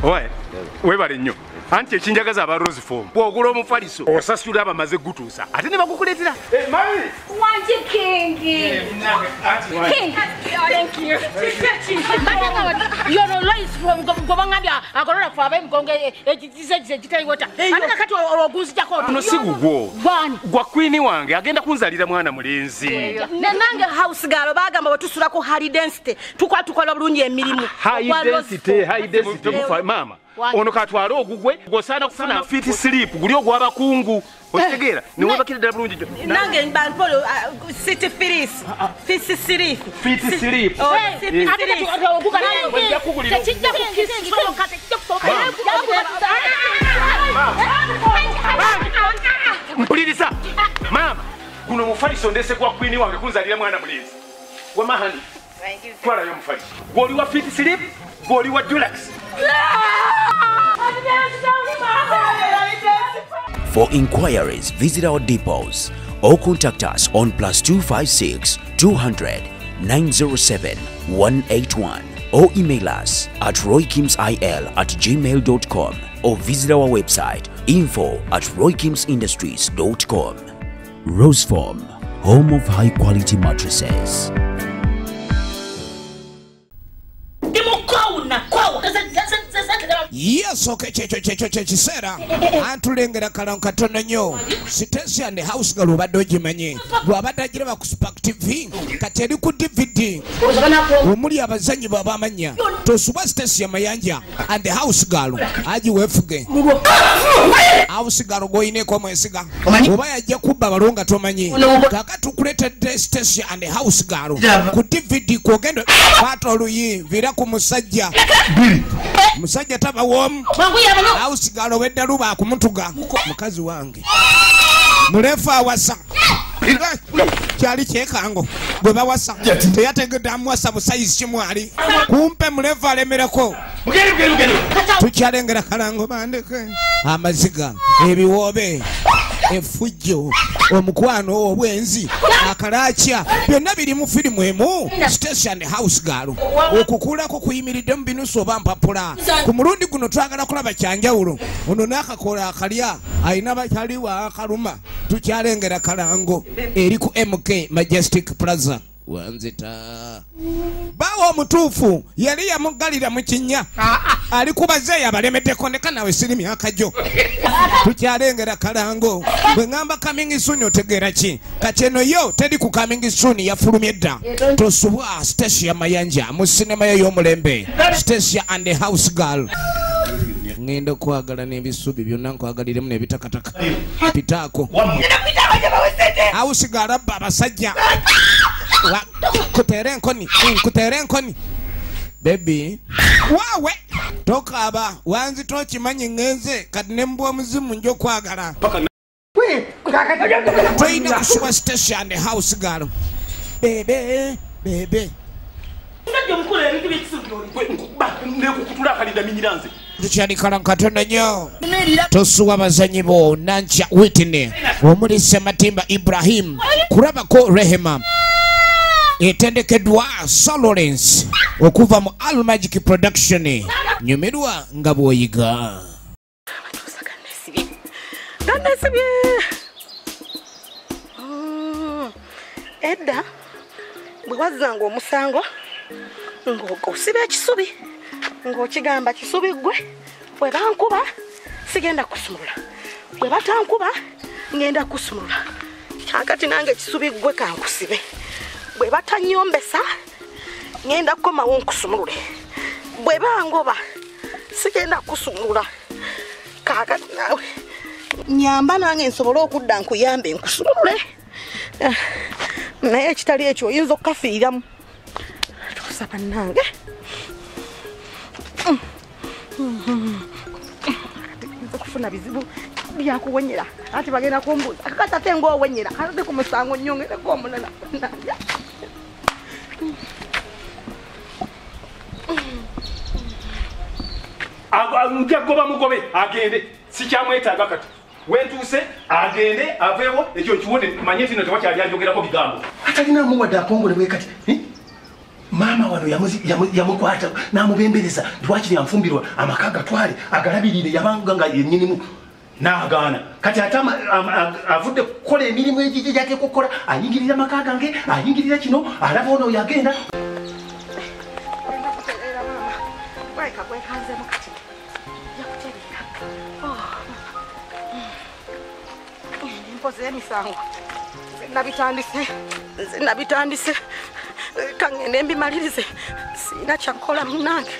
Oye, webale nnyo. Anti ekinjagaza aba Rose Form. Bw'ogula omufaliso osasula abamaze gutuusa ate ne bakukuleetera. Mami! Wangi King. King. Thank you. You're always from Gobangabia. Agora for ab'emigongo egize gitayiwota. Ate kakati olwogunzijako. Ono si gugwo. Gwa queen wange agenda kunzalira mwana mulenzi. Nange house girl bagamba bwe ku high density. Tukola bulungi emirimu. High density, high density. Mama. Ono katwala ogugwe gosana kufuna fit sleep guli ogwabakungu otegeera ne webakira ddala bulungi nange mbanpolo city firis fit sleep fit sleep. Mpuliriza mama, guno mufaliso ndese kwa queen wange kunzalira mwana mulenzi wamahani. Twalayo mufaliso gwoli wa fit sleep gwoli wa deluxe. For inquiries, visit our depots or contact us on +256 200 907 181 or email us at roykimsil@gmail.com or visit our website info@roykimsindustries.com. Roseform, home of high quality mattresses. Yes, okay, cheche, antulengera kalango katono nnyo. Stecia and House Girl obadde ogimanyi. Bw'abadde agiraba ku Spark TV, kati eri ku DVD. Omuli abazannyi bw'abamanya. Tosubwa Stecia Mayanja and the House Girl. Aji weefuge. House Girl gw'oyineeko mwesiga. Oba yajja kubba balonga tomanyi. Kaakati tukuleetedde Stecia and the House Girl. Ku DVD kw'ogenda kwata oluyi, viira ku musajja. Musajja taba womu. House Girl wedda luba akumutuga. Mukazi wange. Mulefu awasa. Kyali kyekango gwe bawasa. Teyategedde amuwasa busayizi kimwali. Kumpe mulefu alemerako. Tukyalengera kalango bandeke. Amaziga, ebiwoobe, effujjo, omukwano, obwenzi, akalakya byonna biri mu firimu emu. Stecia and House Girl. Okukulako kuyimiridde mu binusu oba mpapula. Ku mulundi guno twagala kulaba kyanjawulo. Ono n'akakola akalya alina bakyaliwa akaluma. Tukyalengera kalango eri ku MK Majestic Plaza. Wanzita bawo omutuufu yali yamuggalira mu kinnya ali kubazeeyo abalemeddeko ndeka nawe siri myaka gyo. Tukyalengera kalango. Bwe ŋŋamba coming soon otegeera ki? Kati eno yo teri ku coming soon, yafulumye dda. Tosubwa Stecia Mayanja mu sinema yo y'omulembe Stecia and the House Girl. Ŋŋenda okwagala n'ebisubi byonna nkwagaliremu n'ebitakataka. Pitaako. House Girl abba abasajja. Kutere enkoni, kutere enkoni. Baby, wawe tokaaba wanzi tokimanyi ŋŋenze kati ne mbwa omuzimu nja okwagala. Toyina kusubwa Stecia and the House Girl. Bebe, bebe. Tukyali katono nnyo. Tosuwa abazannyi bo Nankya Whitney omuli Sematimba Ibrahim kulabako Rehema. Etendekeddwa Sir Lawrence okuva mu Al Magic Production. Nyumirwa nga bw'oyiga. Edda bwe wazzanga omusango ng'osiba ekisubi ng'okigamba kisubi ggwe bwe bankuba sigenda kusumulula, bwe batankuba ngenda kusumulula. Kaakati nange ekisubi ggwe kankusibe, bwe batanyombesa ngenda kukomawo nkusumulule, bwe bangoba sigenda kusumulula. Kaakati naawe nyamba nange nsobole okudda nkuyambe nkusumulule, naye ekitali ekyo oyinza okukafiiramu. Tuusa bannange. Kati okufuna bizibu byakuwenyera ati bagenda kumbuuza kakati ate ng'owenyera ate ku musango nnyongereko omulala bannange. Nja goba mugobe agende sikyamwetaaga kati wentuuse agende aveewo ekyo nkiwone manye nti no tewakyali ajogerako bigambo. Atalina muwadde akongole bwe kati. Maama Wano yamukwata n'amubembereza lwakiri anfumbirwa amaka gatwale agalabirire yabanga nga yennyinimu n'agaana. Kati ate avudde kukola emirimu egigye gyateekwa okukola, ayingirira amaka gange, ayingirira kino, alaba ono yagenda. Mpoze emisango nabitandise kangende mbimalirize, sirina kyakukola munnange,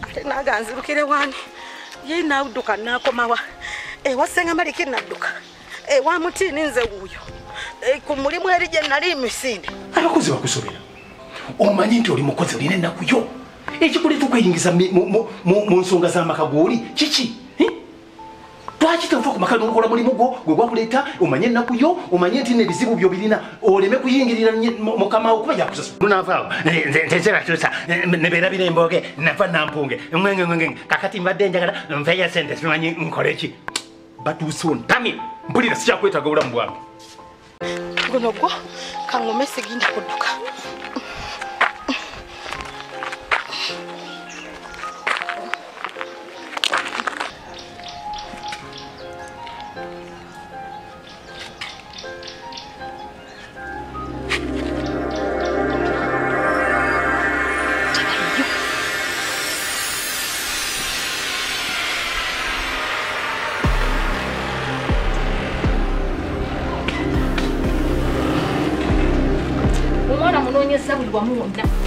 ate naaga nzirukire wani ye nadduka naakomawa ewa Ssenga Maliki nadduka ewa Mutiini nze wuuyo ku mulimu eri gye nali misinde. Abakozi bakusobera, omanyi nti oli mukozi olina ennaku yo, ekikuleeta okweyingiza mu nsonga z'amaka g'oli kiki? Lwaki tova ku maka n'okola mulimu gwo gwe gwakuleeta, omanye ennaku yo, omanye nti n'ebizibu byo birina, oleme kuyingirira mukama wo kuba yakusasula. Lunaavaawo nze Batuusa ne beerabira embooge nava Nampunge ngwengengwenge, kakati mbadde njagala nveeyo ssente simanyi nkole ki. Batuusa ontamye, mpulira sikyakwetaaga obulamu bwange. Guno gwo kaŋŋume sigenda kudduka.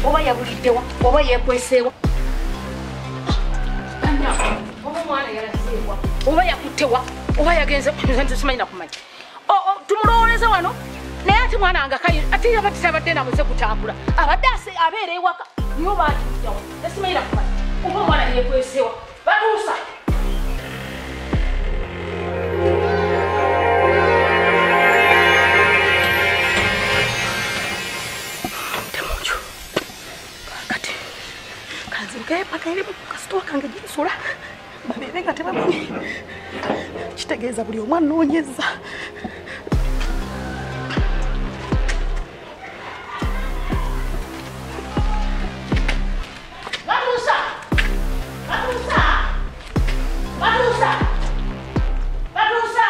Oba yabuliddewa oba yeekweseewa oba omwana yalazeewa oba yakuttewa oba yagenze simanyi nakumanya, tumulowooleze wano naye ate mwana nga ate yabadde tabadde namuze kutambula, abadde abeera ewaka niyo baakijjawa tesimanyi nakumanya oba omwana yeekweseewa. Batuusa paka eri kasitowa kange ginsula babeere nga tebamanyi, kitegeeza buli omu anoonyeza. Batuusa! Batuusa! Batuusa! Batuusa!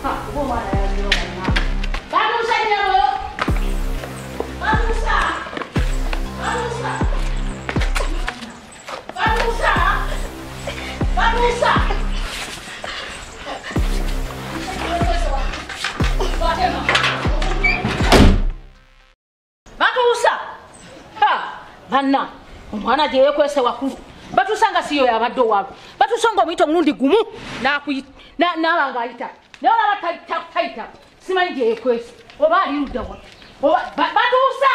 Oba omwana yalagira omwana. Batuusa nnyabo! Batuusa! Batuusa! Batuusa! Batuusa! Batuusa! Banna, omwana gye yeekwese wakkulu. Batuusa nga siyo yabadde owaabwe. Batuusa ng'omuyita omulundi gumu n'aba ng'ayita. Naye olaba tayita, simanyi gye yeekwese. Oba ali ludda wa? Batuusa!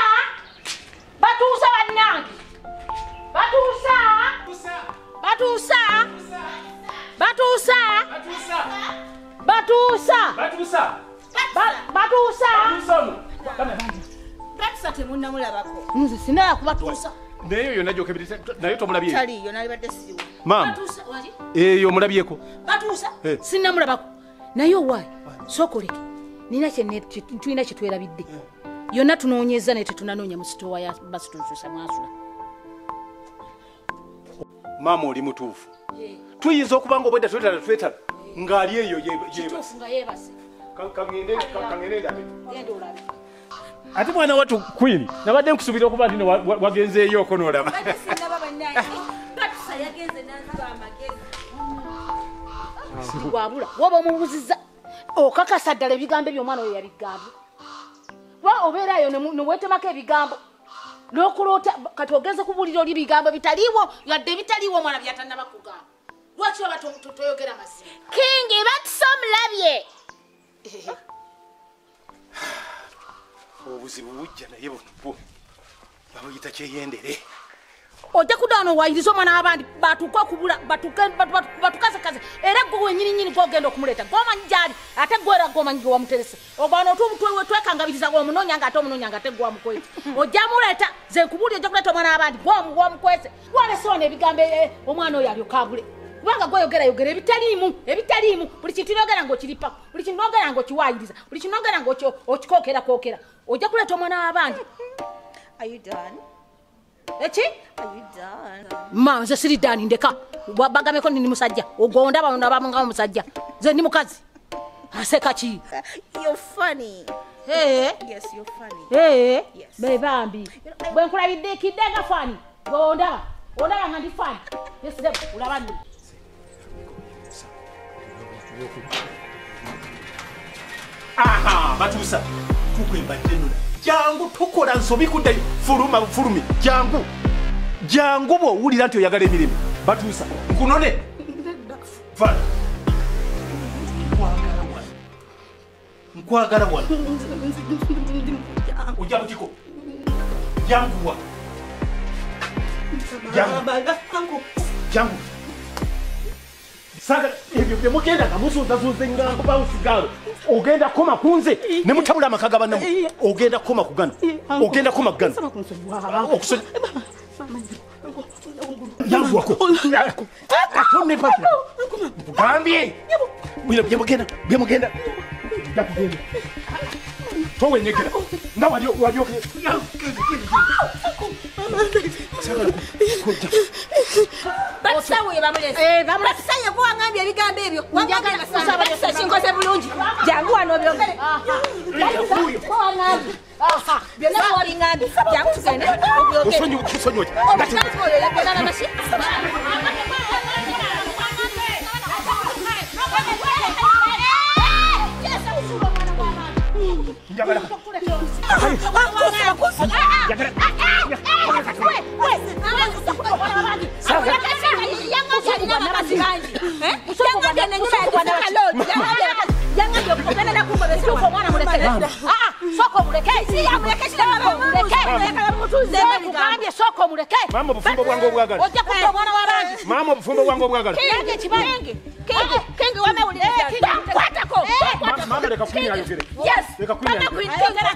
Batuusa bannange! Batuusa! Batuusa! Batuusa! Batuusa! Batuusa! Batuusa! Batuusa temunnamulabako. Nze sinaba kubatuusa. Naye yonna gy'okebedde naye tomulabyeko. Taliiyo nalibadde siriwo. Maama, eyo omulabyeko? Batuusa sinnamulabako. Naye owaayi sooka oleke, tulina kye twerabidde. Yonna tunoonyezza naye tetunanoonya mu sitoowa ya Batuusa mwasula. Maama oli mutuufu. Tuyinza okuba nga obwedda twetala twetala ng'ali eyo kituufu nga yeebase. Kangende ndabe. Genda olabe. Ate mwana wattu Queen, nabadde nkusuubira okuba nti wagenzeeyo okonoolaba. Badde sinnaba bannange. Batuusa yagenze n'anziba amagezi. Wabula woba omubuuzizza okakasa ddala ebigambo eby'omwana oyo yabigambye. Wa obeerayo ne weetemako ebigambo n'okuloota kati ogenze kubuulira oli bigambo bitaliiwo yadde ebitaliiwo omwana byatannaba kugamba. Lwaki oba toyogera mazima? Kingi Batuusa omulabye. Obuzibu bujja naye buno bwo babuyita kyeyendere. Ojja kudda wano wayirize omwana w'abandi batuuke okubula batukazekaze era gwe wennyininyini gw'ogenda okumuleeta gw'omanyi gy'ali ate gwe era gw'omanyi gwe wamuterese. Ogwano twekangabiriza omunoonya ng'ate omunoonya ng'ate gwe wamukwese. Ojja muleeta nze nkubuulira ojja kuleeta omwana w'abandi gw'omukwese. Walese wano ebigambo omwana oyo alyoke abule. Kubanga gw'oyogerayogera ebitaliimu ebitaliimu buli kintu n'ogera ng'okiripako buli kintu n'ogera ng'okiwaayiriza buli kintu n'ogera ng'okikookerakokera ojja kuleeta omwana w'abandi. Are you done? Eki? Are you done? Ma nze siri done ndeka. Bagameko ndi musajja. Ogonda bano musajja. Nze ndi mukazi. Aseka ki? You're funny. Hey. Yes, you're funny. Hey. Yes. Be bambi. Bwe nkulabidde kiddenga funny. Gonda. Ondaba nga ndi funny. Yes, ulaba nni. Aha, batuusa. Tukwemba jenula. Jangu tukola nsobi kuddayo fuluma fulumi. Jangu. Jangu bw'owulira nti oyagala emirimu. Batuusa. Nkunone. Fala. Nkwagala wano. Ojja butiko. Janguwa. Jangu. Jangu. Saga ebyo bye mugenda nga musunzazunze nga bawusigalo. Ogenda koma kunze ne mutabula amaka bannammwe. Ogenda koma ku gano. Ogenda koma ku gano. Janguwako. Gambye. Bino bye mugenda. Bye mugenda. Towenyegera. Nga wali Batusa we bamulese. Batusa ye kuwangambye ebigambo ebyo. Wangambye Batusa kinkoze bulungi. Jangu wano obyogere. Kuwangambye. Byonna wabingambye. Jangu tugende obyogere. Osonyiwe. Omukazi oyo yagenda n'amasi. Njagala. Mama obufumbo bwange obwagala. Mama obufumbo bwange obwagala. Kingi wamewulira. Kwatako. Mama leka Queen ayogere. Yes. Leka Queen ayogere.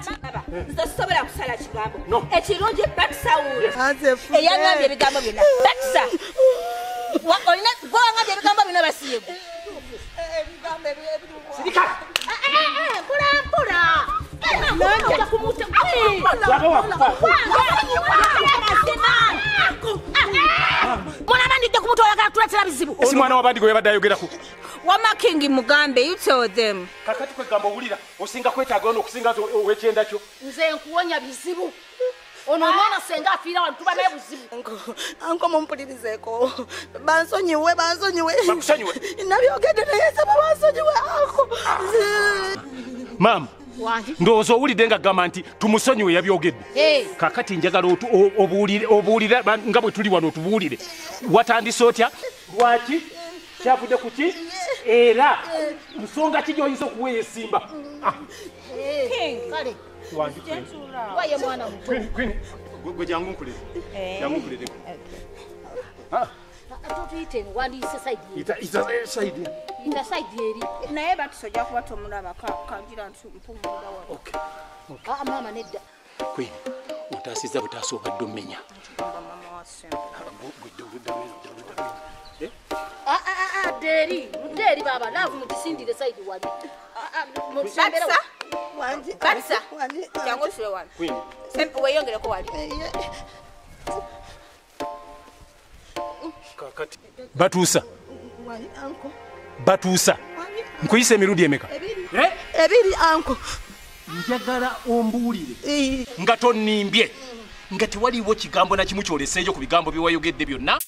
Nze sisobola kusala kigambo. Ekirungi Batusa wuuyo. Eyangambye ebigambo byonna. Batusa. Olina gwe wangambye ebigambo bino basiigu. Ebigambo ebiriwo. Sirika. Mpola mpola. Si mwana w'abandi gwe yabadde ayogerako. Wama King mugambe, you tell them. Kakati kwegamba owulira osinga kwetaaga ono okusinga ow'ekyenda kyo. Nze nkuwonya bizibu. Ono omwana senga afiira wano tuba naye buzibu. Anko mumpulirizeeko. Bansonyiwe, bansonyiwe. Bakusonyiwe. Nabyogedde naye nsaba bansonyiwe anko. Maama. Ndowooza owulidde nga gamba nti tumusonyiwe yabyogedde. Kakati njagala obuulire nga bwe tuli wano otubuulire. Watandise otya? Lwaki? Kyavudde ku ki? Era nsonga ki gy'oyinza okuweeyo essimba? Kale. Waye mwana muto. Queen, gwe jangu nkulere. Jangu nkulere. Tutuyite eno wandiise side eri. Ita side. Ita side eri. Naye Batusa ojja kuba tomulaba kagira nti mpumulira wano. Okay. Maama nedda. Queen, ontaasizza butaasa obadde omenya. Deri, deri baba, love mutisindire side wali. Batusa. Batusa. Jangu otule wano. Queen. Weeyongereko wali. Batuusa. Batuusa. Nkuyise emirundi emeka? Ebiri anko. Njagala ombuulire. Nga tonnimbye. Nga tewaliwo kigambo na kimu kyoleseeyo ku bigambo bye wayogedde byonna.